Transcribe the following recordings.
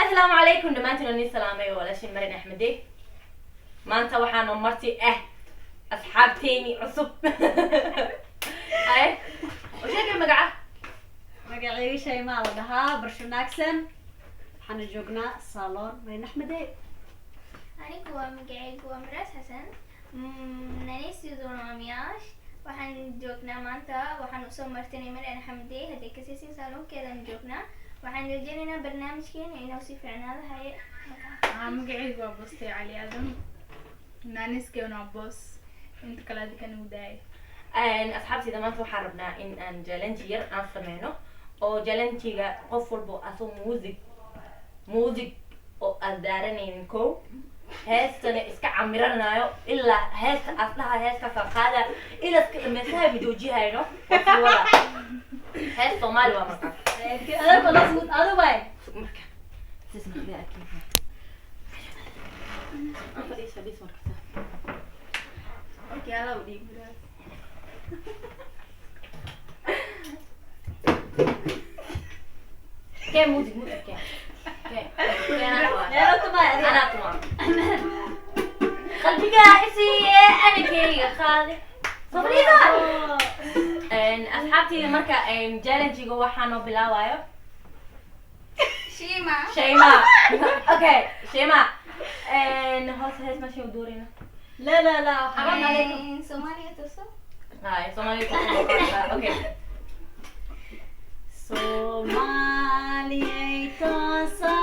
Asalaamu calaykum dhammaantiin, waan idin salaamay. Walaashin Marin Axmede. Maanta waxaanu marti ah asxaabteeni cusub. Ay u sheegay magaca. Magacayga Shaymaa la dhahaa, barsho wanaagsan. Waxaana joognaa saloon Marin Axmede. Anigu waa magacaygu waa Miraas Xasan, naanaysteeduna waa Miyaash. Waxaan joognaa maanta, waxaan usoo martinay Marian Xamde. Hadday kasaysin saloonkeedaan joognaa. Waxaan rajaynaynaa barnaamijkeena inuu si fiicnaado. Haye. Magacaygu waa Bostay Cali Aadam, naaniskeyna waa Boos. Inta kale adika nagu daayay. Asxaabtayda, maanta waxaan rabnaa in aan challenge yar aan sameyno, oo challenge-ga qof walbo asoo music oo aan daaranaynin, ko heestana iska camiranayo ilaa heesta aas dhaha, heestaasaan qaada ilaa iska dhameystaha, ma joojihayno. Waa sii wada hees Soomaali waa markaas. Adag adu waay. Marka sis markaa akiifa fadhiis fadhiis markaas. Okay, ala u dhiib Miraas. Kee music kee kee kee anaa tumaa. Meelo tumay adiga. Anaa tumaa. Qalbigaa isiiye anakeyga qaade soo fadhiisa. Asxaabtayda, marka challenge-ga waxaa noo bilaabayo Shima. Shayma. Okay, Shayma. Hoos hees ma shay doorina. La la la, xaraam calaykum. Soomaaliya tuso. Hay, Soomaali. Okay. Soomaaliyay tooso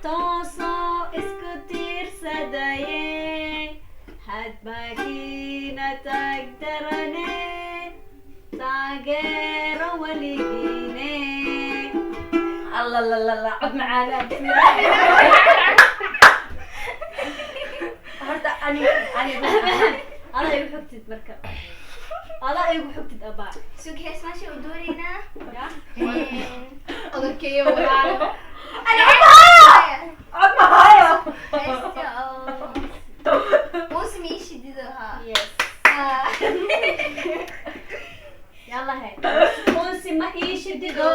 tooso, isku tiirsadaye, hadbakiina tagdarane, taageero weligiine. Allah la la la, cod macaana. Horta ani Adaa igu xogtid marka, adaa igu xogtid abaa. Sug, hees maasha u dooraynaa. Odolkeeyo walaal. Ani cod mahayo. Cod mahayo. Heesta oo muus miishidido haa. Yes. Yalla he, unsi ma ii shidido.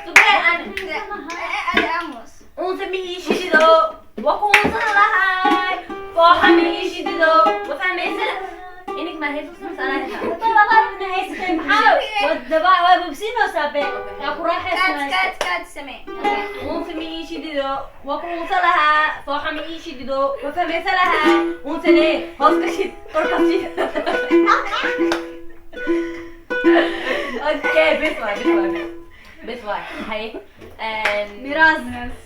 Sugee ani. Ada amos. Unsa miishidido. Waa ku unsana lahay. Fooxa miishidido. Wa fahmaysana. Inig ma hees usan anaa heesaa. Dabaqarna haysatay, maxaa wadaba waa bogsiinoosaa be yaa ku Kaad raaxaysanaysa. Kaad kaad samee. Unsa miishidido. Waa ku unsa lahaa. Fooxa miishidido. Wa fahmaysa lahaa. Unsane hoos ka shid. Kor ka shid. Okay, bes waay, bes waay. Bes waay. Hay. Miraas. Miraas.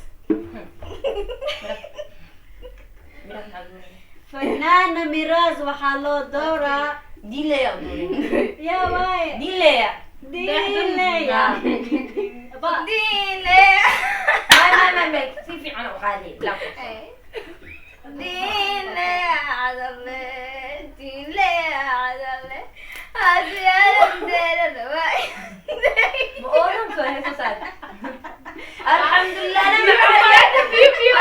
Miraas maxaa doonaya? Fanaana Miraas waxaa loo dooraa. Dileya u doonaya. Yaa waaye. Dileya. Dileya ba. Diile. May may may may si fiican u qaadi. Diile cadalle, diile cadalle, hadiyaadan deerada waay. Ma oonan soo heeso saad. Alxamdulillah, ana macaadi.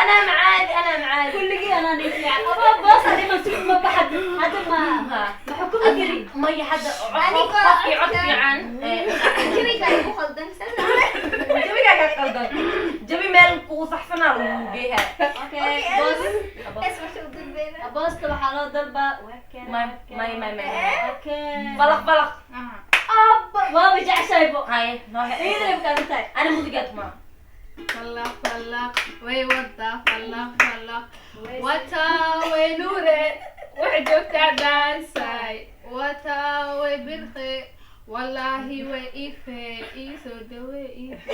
Ana macaadi, ana macaadi. Kulligii anaa nin fiican abaa boos adima sug ma baxad hadda ma Ha. ma xukumi kari. Maya hadda Anigoo qofkii cod fiican. Jawiga igu khaldan sana. Jawigaa ka qaldan. Jawi meel kugu saxsanaa lagu geeyaa. Okay, boos. Hees maasha u dalbayna. Boosta waxaa loo dalbaa. May may may may. Okay. Falaq falaq. Aha. Abba waaba jeceshahay bo. Hay, noo he. Iyadana makaagan tahay. Ana musigaa tumaa. Falaq falaq way wadaa, falaq falaq wataa way nuure, waxay joogtaa daansay, wataa way birqe, wallaahi way ife iisoo dhawe iife.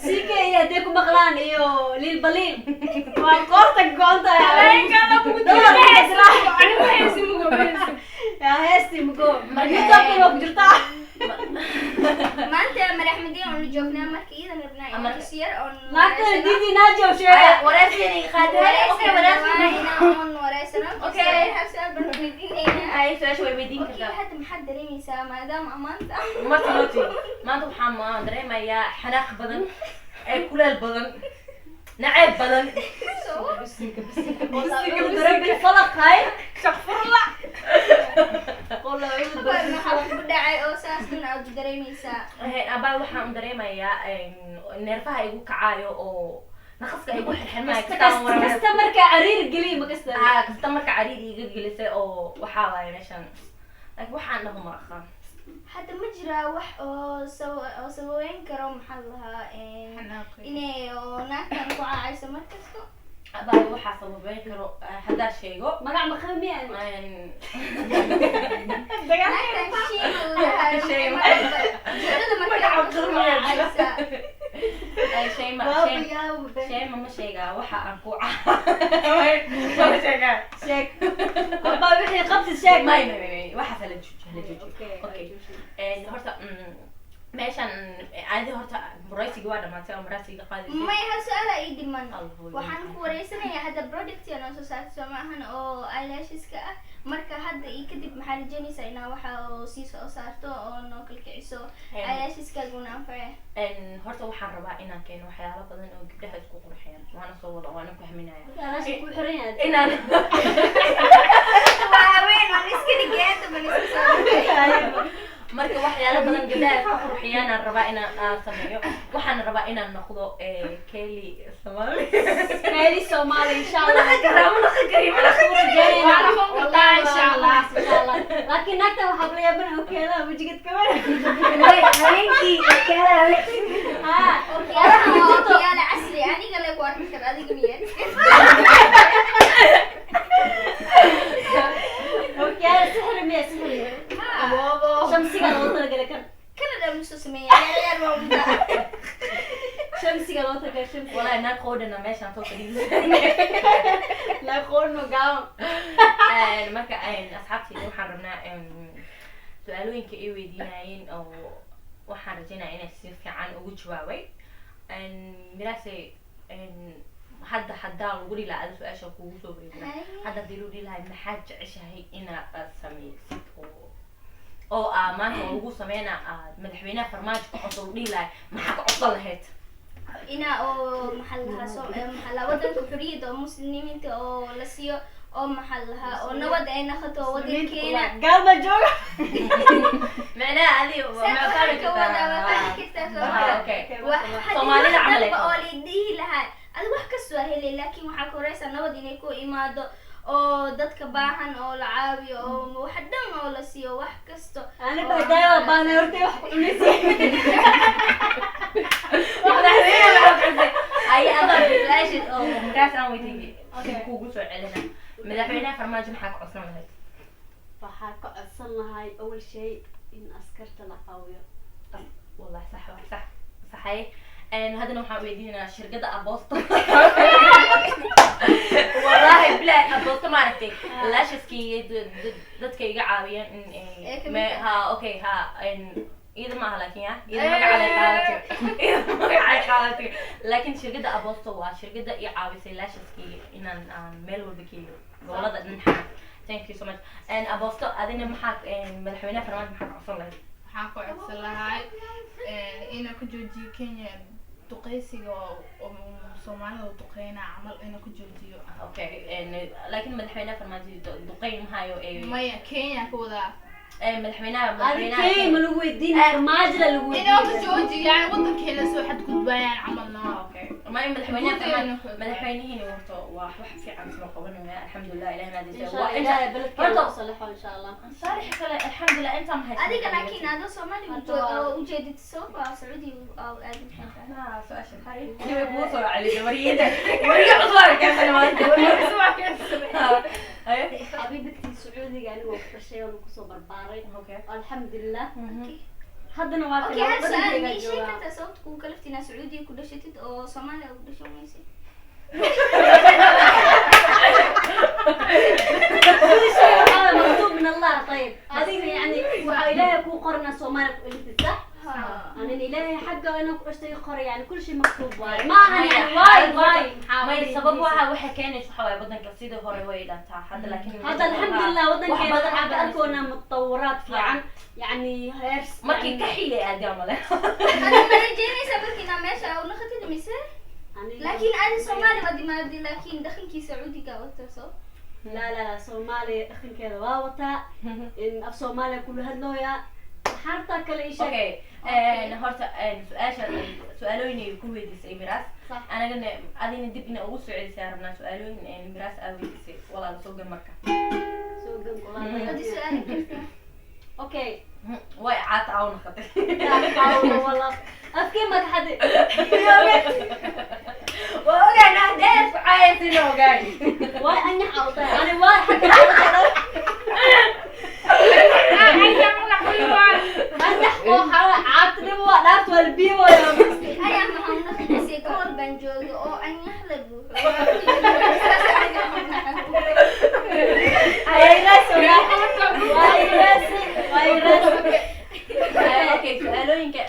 Sike iyo haddii ku maqlaan iyo liil baliil waa qoorta goonta. Anigu heesi mugo heesi. Yaa heesti mugo youtube waa ku jirtaa. Maanta Madaxmadiin oonu joognaa, marka iyadan rabnaa inaan is yar oon Naagtana diidi naajow sheega. Wareysiga qaatay. Okay, wareysiga. Oon wareysano. Okay. Hal su'aal baan weydiinaynaa. Ay, su-aasha way weydiin Okay, kartaa. hadda maxaad dareemaysaa maadaama maanta Marka loo jeedo maanta waxaan dareemayaa xanaaq badan ee kuleel badan. Nacayb badan. قل أعوذ برب الفلق هاي Shaqfurla. قل أعوذ Abay, برب maxaa الفلق kugu dhacay oo saas dhan aad dareemaysaa? Abaa, waxaan dareemayaa neerfaha igu kacaayo oo naqaska igu xirxirmaayo. Kasta markaa cariir geliy ma kasta? Ah, kasta marka cariir iiga gelisay oo waxaa waaye meeshan, laakiin waxaan dhaho ma aqaan. Hadda ma jiraa wax oo oo sababeyn karo, maxaa la lahaa, inay oo naagtan ku caacayso mar kasto? Abaa, waxaa sababeyn karo haddaa sheego. Magac maqan miya? Naagtan shiiga Shayma. Jilada markaa Magaca ku qurmiya. caacaysaa. Shayma. Waaba Shayma. yaaba. Shayma, ma sheegaa waxa aan ku ma sheegaa? Sheeg abaa, wixii qabti sheeg. May may may, waxaas hala jooji, hala jooji. Okay. Okay. Horta meeshan adi horta muraysiga waa dhamaatay oo muraysiga qaadaysay. May, hal su-aala ii dhiman. Allah. Waxaan ku wareysanayaa hadda product noo soo saarta soo maahan oo eyelasheska ah. Marka hadda iyo kadib maxaa rajaynaysaa inaa waxa oo sii soo saarto oo noo kala kiciso eyelasheskaaguna anface? Horta waxaan rabaa inaan keeno waxyaalo badan oo gabdhaha isku qurxiyaan, waana soo wada, waana ku haminaya. Alaasha ku xiran yahay. Inaan Waa haween waan iska dhigay, ban iska soo Marka waxyaalo badan gabdhaha isku qurxiyaan aan rabaa inaan aan sameeyo. Waxaan rabaa inaan noqdo Kelly Somali. Kelly Soomaali, insha Ma Allah. naqan karaa? Ma naqan kari, ma naqan kari. Waa noqon kartaa, insha Allah. Insha Allah. Laakiin naagta waxaa la yaabana okeelaha wejigeed kamid. Habeenkii okeelaha. Ha. Okyaalaha waa okyaala casri, aniga le ku arki kara, adiga miya? Okeela sixri miya, sixri? Aboobo. Shamsiga loogu talagalay kan. Canada musoo sameeya, ciyaar ciyaar baa untaa. Shamsiga loogu talagalay, shamsiga. Wallahi naag qoodhana meeshaan soo fadhiisay. La qoorno gaaban. Marka asxaabtayda waxaan rabnaa su-aalooyinka ay weydiinayeen oo waxaan rajaynaya inay si fiican ugu jawaabay. Miraase, hadda haddaa lagu dhihi lahaa ada su-aasha kugu soo wareegna, hadda hadii lagu dhihi lahaa maxaad jeceshahay inaad aad sameysid oo aa maanta oo lagu sameyna aad madaxweynaha Farmaajo ka codso lagu dhihi lahay, maxaa ka codsan lahayd? Ina oo maxaa la lahaa soo maxaa la wadanka xorriyadda oo muslimiinta oo la siiyo oo maxaa la lahaa oo nabad ay noqoto wadankeena. Gaal ma jooga. Macnaha adi Saan ma fahmi waxaan ka wadaa waa kartaa? fahmi kartaa soo Ah, ma okay. haddii Soomaalida wax camal ay dalba oo tahay. la dhihi lahaa adi wax kastoo helay, laakiin waxaa ka horeysa nabad inay ku imaado oo dadka baahan oo la caawiyo oo wax dhan oo la siiyo wax kasto. Ana bahdaaya waa baanay hortay wax ku cunaysa. Madaxweynaha waxaa cusay ay adaa su-aasha oo markaas aan weydiiyey Okay. kugu soo celina. Madaxweynaha Farmaajo maxaa ka codsan lahayd? Waxaa ka codsan lahay awal shay in askarta la caawiyo. Wallahi sax, wax sax saxay. Haddana waxaan weydiinayaa shirkadda Abosto. Wallahi bilahi Abosto maaragtay lasheski dadka iga caawiyeen in Ee, ka mid me ah. ha, okay, ha, iyada maaha, laakin ya iyada magacay qaadatay, iyada magacay qaadatay, laakiin shirkadda Abosto waa shirkadda i caawisay lasheski inaan aan meel walba geeyo gobolada dhan. Thank you so much. And Abosto, adina maxaa madaxweynaha Farmaajo maxaa ka codsan lahayd? Waxaan ku codsan lahay inuu ku joojiyo Kenya duqeysiga oo Soomaalida duqeyna camal inuu ku joojiyo. Okay, laakiin madaxweynaha Farmaajo duqeyn mahayo ee. Maya, Kenya ka wadaa. Madaxweynaha Adi madaxweynaha kay ma lagu weydiin, Farmaajo la lagu Inuu ku weydiin. joojiyo yani wadankeena soo xadgudbayaan camal noo. Okay, may madaxweynaha Guud Farmaajo madaxweynihiina horta waa wax fiican soo qabanaya, alxamdulilah, ilaah Insha maadaysa Allah waa inta Ilaahay beledkeena horta u salixo insha Allah. Saalix kale, alxamdulilah, intaa ma haysan. Adiga laakiin adoo Soomaali Hadda waa- ujeedid sabab Sacuudi oo aadin maxay tahay? Ah, su-aasha hay way kugu soo celisay wariyada, wariye cusub aan keensanay maanta. Haye. Xabiibtii, Sacuudiga anigu waa ku dhashay oo kusoo barbaaray. Okay. Alxamdulilah, haddana waa Okay, hal su-aal ma wadankeyga ii sheegi joogaa. kartaa sababta kugu kalifta inaa Sacuudiga ku dhashatid oo Soomaaliya ugu dhashan weyse? كل شيء هذا مكتوب من الله. طيب adiga yani waxaa Ilaahay kuu qorna Soomaaliya ku dhashatid, sax? أنا إلهي حقه أنا أشتري قرية، يعني كل شيء مكتوب. واي ما أنا يعني واي واي. May, sabab waxa waxay keenaysa waxa waaye wadanka sidii hore way dhantaa hadda, laakiin هذا الحمد لله وطن wax كان badan waxaan badan arkoona mutawaraad fiican yani heer markii ka xiyay aad male. Hadda ma rajaynaysaa marka inaa meesha u naqatid mise? Laakiin Laakiin ani Soomaali ma dimaadi, laakiin dhaqankii Sacuudiga wata soo. La la la, Soomaaliya dhaqankeeda waa wataa, in af Soomaaliya kula hadlooya xarta kale ii sheeg. Okay, horta su-aasha su-aalooyin ay ku weydiisay Miraas. Sax. Anagana adina dib ina ugu soo celisay rabnaa su-aalooyin Miraas aa weydiisay, walaal soo gal marka. Soo gan. Wadi su'aali kartaa. Okay. Way caata aa u noqotay. Wala afkii magaxade. Waa ogaan hadee isku caayasina ogaan. Waay anyax awtay ani waay xagga anyax oo xala caatnimo waa dhaarta waa labiyo waayo. Ayaa maxaa naqdisay gobol baan joogay oo anyax la buuxo. Okay, su-aalooyinka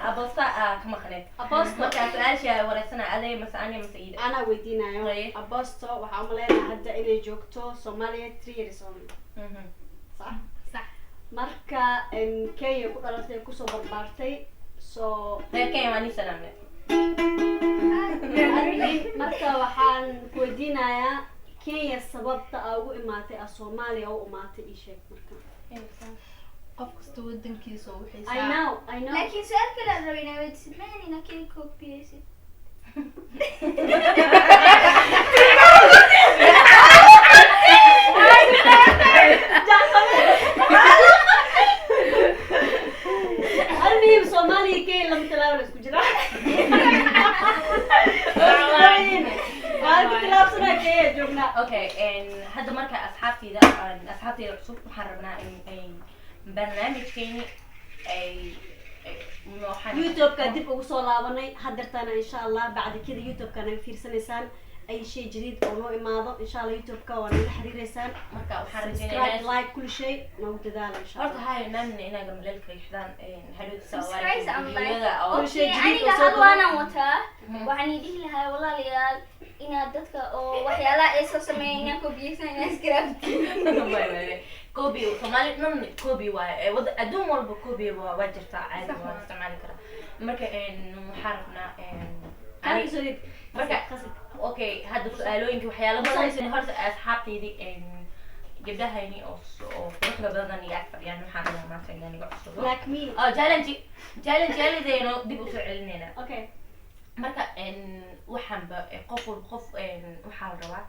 Abosta aa ka maqneed. Abosto. Marka su-aasha wareysana aday mase ani mase Iida? Anaa weydiinayo. Haye. Abosto waxaa umaleynaya hadda inay joogto Soomaaliya 3 years only, sax? Sax. Marka Kenya ku dhalatay, kusoo barbaartay, so Reer Kenya waa nii salaamne. Marka waxaan ku weydiinayaa Kenya sababta aa ugu imaatay, aa Soomaaliya u imaatay, ii sheeg marka. Qof kasta wadankiisa oo I xiisaa. know, I know. Laakiin su'aal kale aan rabay inaan weydiisid, ma inaa keli koobiyeysid. Almuhim Soomaaliya Kenya lama tilaabo la isku jira. Waan ku tilaabsanaa, Kenya joognaa. Okay, hadda marka asxaabteyda asxaabteyda cusub waxaan rabnaa in ay barnaamijkeeni ay YouTube-ka dib ugu soo laabanay haddeertaana, insha Allah bacdi kida YouTube-ka naga fiirsanaysaan ay shay jadiid oo noo imaado, insha Allah YouTube-ka waa naga xiriireysaan. Marka waxaan subscribe, rajeynaynaa like, kulli shay noogu dadaala insha horta Allah. Hayo naamina inaa gamaleelka xidhaan hadhowta. Subscribe and like. Videoyada oo Kulli shay Okay, jadiid oo aniga soo hal galo. waanaan wataa. Waxaan idhihi lahaa walaalayaal inaad dadka oo waxyaalaha ay soo sameeyaan inaan koobiyeysan inaan iskaraabtiin. May. Copy Soomaali dhan copy waaye. Ee, wada adduun walba copy waa jirtaa, caadi waa isticmaali karaa. Marka waxaan rabnaa Kaarka soo dhig. Marka okay, hadda su-aalooyinka waxyaalo badan horta asxaabteydii gabdhahayni oo quruxda badan iyo ag fadhiyaan waxaan rabaa maanta inaan iga codsado Like me. Oh, challenge yaalideeno dib usoo celinayna. Okay. Marka waxaanba qof walba qof waxaa la rabaa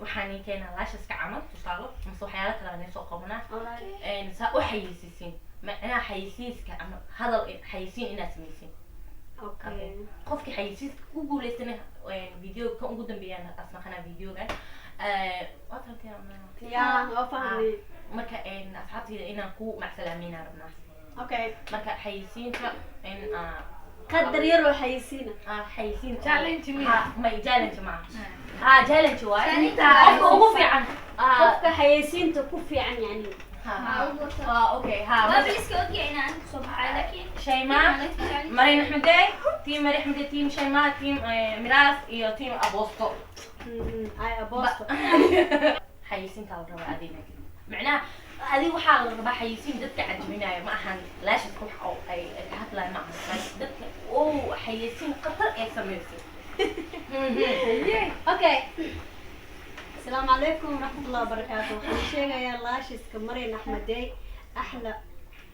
waxaan ii keenaa lasheska camal tusaalo mase waxyaalo kale aan soo qabanaa. Alright. Saa u xayeysiisiin, macnaha xayeysiiska ama hadal xayeysiin inaad samaysiin. Okay. Qofkii xayeysiiska ku guuleystana video kan ugu dambeeyaan asnaqanaa videogan waa fahamteen ama? Ya, waa fahmay. Marka asxaabtayda inaan ku macsalaameynaa rabnaa. Okay. Marka xayeysiinta in qadar yar oo xayeysiina. Xayeysiin. Challenge me. Ha, may challenge maaha, ha, challenge waaye. Challenge. Qofka ugu fiican qofka xayeysiinta ku fiican yani. Ha ha, okay, ha. Waa iska ogyahay inaan kusoo baxay laakiin Shayma, Mariin Axmedey, team Mariin Axmedey, team Shayma, team Miraas iyo team Abosto. Ay, Abosto. Xayeysiinta la rabaa adiga, macnaha adiga waxaa la rabaa xayeysiin dadka cajbinayo, ma ahan lasheska wax oo ay ka hadlayo ma ahan dadka oo xayeysiin khatar ay samaysay. Okay, asalaamu calaykum waraxmatullahi wabarakaatu. Waxaan sheegayaa lasheska Marian Axmedey axla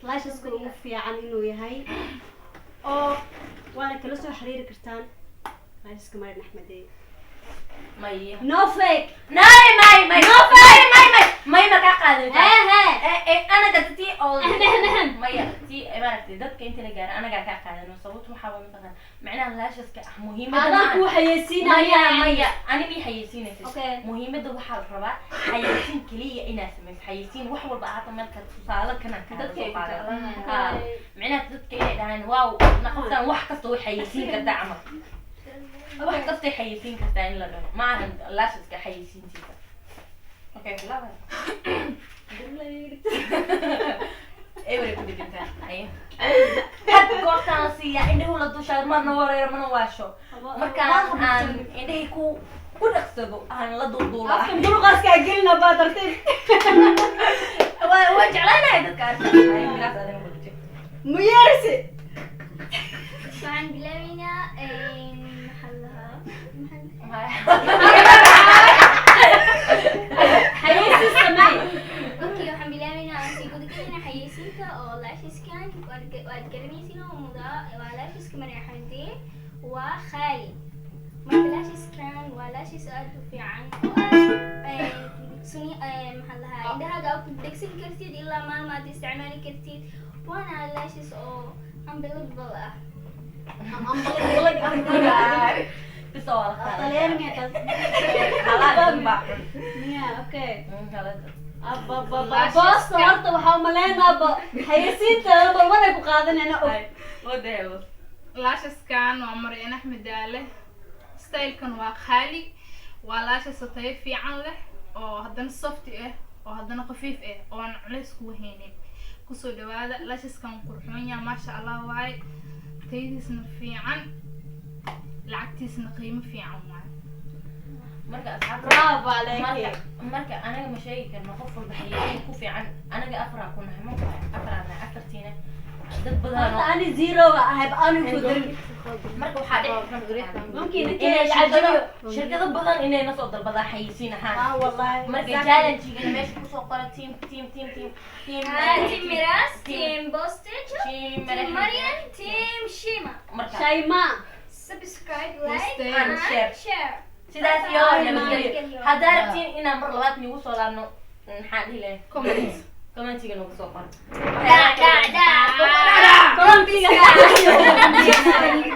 lasheska ugu fiican inuu yahay oo waana kala soo xiriiri kartaan lasheska Marian Axmedey. May. No fake. Nay, may may may may may may ma kaa qaadan. Ehe. Anaga tii oo Ahem. Maya, tii maaragtay dadka inta la gaaro anagaa kaa qaadano, sababto waxaa waa mataqaan macnaha lasheska ah muhiimadda adaan ma kuu xayeysiinaya. Maya, maya, ani mii xayeysiinaysa. Okay. Muhiimadda waxaa la rabaa xayeysiin keliya inaad samayso xayeysiin wax walba ahaato marka tusaale kana kaaga Dadka soo ay ku qaadan. jeclaanayaan. Ha, macnaha dadka inay dhahaan wow, na qoftan wax kasta way xayeysiin kartaa camal, wax kastay xayeysiin kartaa in la dhaho, ma ahan lasheska xayeysiintiisa. Okay, bilaaba. Eberay ku dhegantaa. Haye, had goortaan la siiyaa indhahu la dushaa marna wareero mana waasho markaan aan indhahii ku dhaqsado aan la duulduulaa. Afkan dulqaaskaa gelina baa dartay. Waa jeclaanahay dadka arka. Haye, Miraas, adina ku dhejin. Muyeersi. Waxaan bilaabaynaa maxaa la lahaa. Xayeysiis samee. Okay, waxaan bilaabaynaa, aan sii gudagelinaa xayeysiinta oo lasheskan. Waad garanaysiin oo mudaa waa lasheska Maryam Xamdiye, waa khaali. Marka lasheskan waa lashes aad u fiican oo aad suni, maxaa lahaa, indhahaaga aad ku degsan kartid ilaa maalma aad isticmaali kartid, waana lashes oo unbelievable ah. Bisa waa la qaaday. Talyaaniga taas. Halaad baa. Miya, okay. Halaad. Boosta horta waxaa umaleynaa xayeysiinta number one ay ku qaadanayna og. Wadeelo. Lasheskan waa Maryan Axmed Daale, stylekan waa qaali, waa lashes oo tayo fiican leh oo haddana soft ah oo haddana khafiif ah oo aan culays kugu haynin. Kusoo dhawaada, lasheskan qurxoon yaha, maasha Allah waaye, tayadiisna fiican, lacagtiisna qiimo fiican waaye. Marka asxaabta, Bravo عليك. Marka anaga ma sheegi karno qof walba xayeysiin ku fiican. Anaga afaraa ku nahay, ma tahay? Afaraa nahay, afartiina dad badan Horta ani zero ahay, ani ku darin. Marka waxaa dhici karta ممكن انت inay shirkado يعجبك. shirkado badan inay nasoo dalbadaan xayeysiin ahaan. Ah, wallahi. Marka challenge-gana meesha kusoo qora team team team team team. Team Miras, team Bostage, team team Marian, team Shima. Marka شيماء. Subscribe, like Post and share. Share. Sidaas iyo nabadgelyo. Nabadgelyo. Haddaa rabtiin inaan mar labaad nagu soo laabno, maxaan dhihi lahayn? Comment. Commentiga nagu soo qora. Da da da. كولومبيا.